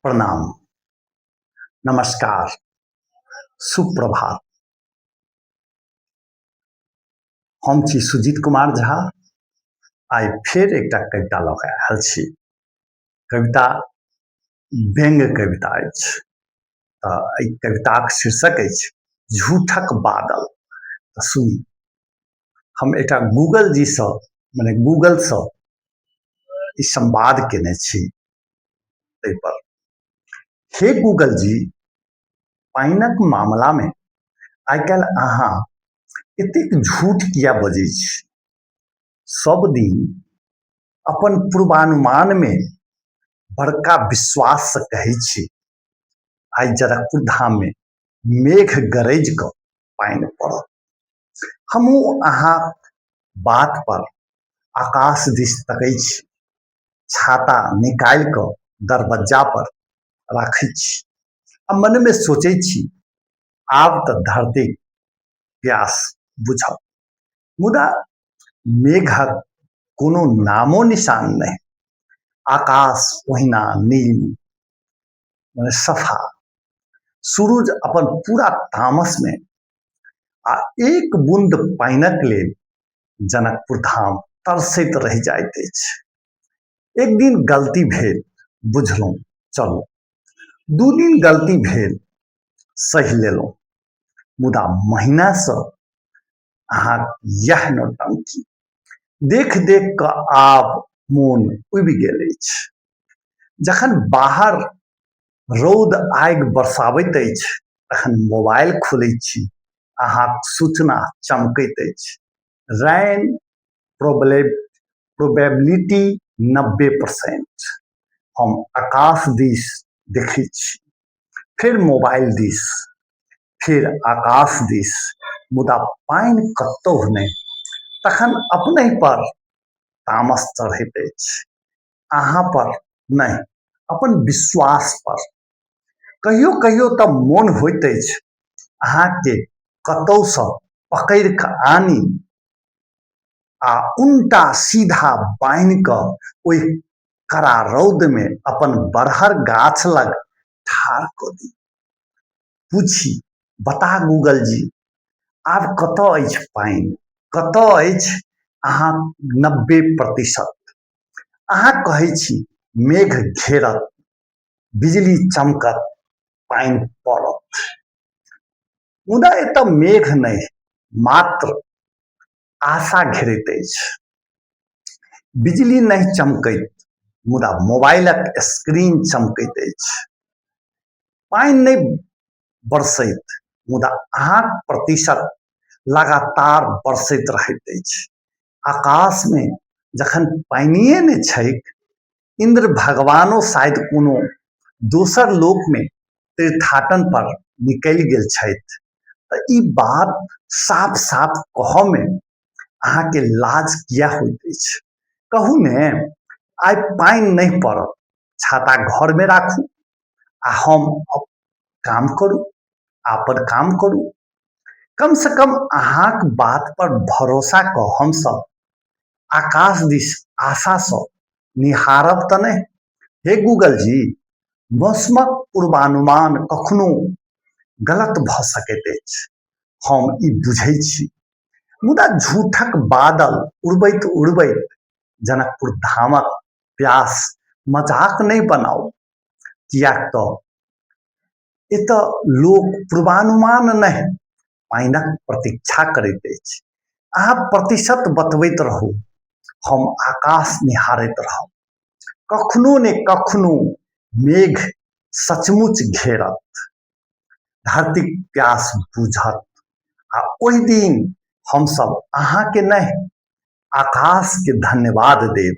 प्रणाम, नमस्कार, सुप्रभात। हम छी सुजीत कुमार झा। आइ फेर एकटा कविता लऽ कऽ आयल छी। कविता व्यंग्य कविता अछि। तऽ एहि कविताक शीर्षक अछि झूठक बादल। तऽ सुनू, हम एकटा गूगल जीसँ, मने गूगलसँ ई संवाद केने छी ताहिपर। हे गूगल जी, पानिक मामलामे आइ काल्हि अहाँ एतेक झूठ किया बजै छी? सब दिन अपन पूर्वानुमानमे बड़का विश्वाससँ कहै छी, आइ जनकपुर धाममे मेघ गरजि कऽ पानि पड़त। हमहूँ अहाँक बात पर आकाश दिस तकै छी, छाता निकालि कऽ दरबज्जा पर राखै छी आ मनमे सोचै छी, आब तऽ धरतीक प्यास बुझत। मुदा मेघक कोनो नामो निशान नहि। आकाश ओहिना नील, मने सफा। सूरज अपन पूरा तामसमे, आ एक बूंद पानिक लेल जनकपुर धाम तरसैत रहि जाइत अछि। एक दिन गलती भेल, बुझलहुँ, चलू। 2 दिन गलती भेल, सहि लेलहुँ। मुदा महीनासँ अहाँक इएह नौटंकी देख देख कऽ आब मोन उबि गेल अछि। जखन बाहर रौद आगि बरसाबैत अछि, तखन मोबाइल खोलै छी, अहाँक सूचना चमकैत अछि, रैन प्रोबेबिलिटी 90%। हम आकाश दिस देखै छी, फेर मोबाइल दिस, फेर आकाश दिस, मुदा पानि कतहु नहि। तखन अपनहि पर तामस चढ़ैत अछि, अहाँ पर नहि, अपन विश्वास पर। कहियो कहियो तऽ मोन होइत अछि अहाँके कतहुसँ पकड़ि कऽ आनी आ उनटा सीधा बान्हि कऽ ओहि कड़ा रौदमे अपन बरहर गाछ लग ठाढ़ कऽ दी। पूछी, बता गूगल जी, आब कतऽ अछि पानि? कतऽ अछि अहाँ 90%? अहाँ कहै छी मेघ घेरत, बिजली चमकत, पानि पड़त। मुदा एतऽ मेघ नहि, मात्र आशा घेरैत अछि। बिजली नहि चमकैत, मुदा मोबाइलक स्क्रीन चमकैत अछि। पानि नहि बरसैत, मुदा अहाँक प्रतिशत लगातार बरसैत रहैत अछि। आकाशमे जखन पानिए नहि छैक, इन्द्र भगवानो शायद कोनो दोसर लोकमे तीर्थाटन पर निकलि गेल छथि, तऽ ई बात साफ साफ कहऽमे अहाँके लाज किया होइत अछि? कहू ने, आइ पानि नहि पड़त, छाता घरमे राखू आ हम काम करू, अपन काम करू। कम से कम अहाँक बात पर भरोसा कऽ हमसभ आकाश दिस आशासँ निहारब तऽ नहि। हे गूगल जी, मौसमक पूर्वानुमान कखनो गलत भऽ सकैत अछि, हम ई बुझै छी। मुदा झूठक बादल उड़बैत उड़बैत जनकपुर धामक प्यास मजाक नहि बनाउ, किएक तऽ एतऽ लोक पूर्वानुमान नहि, पानिक प्रतीक्षा करैत अछि। अहाँ प्रतिशत बतबैत रहू, हम आकाश निहारैत रहब। कखनो ने कखनो मेघ सचमुच घेरत, धरतीक प्यास बुझत, आ ओहि दिन हमसभ अहाँके नहि, आकाशके धन्यवाद देब।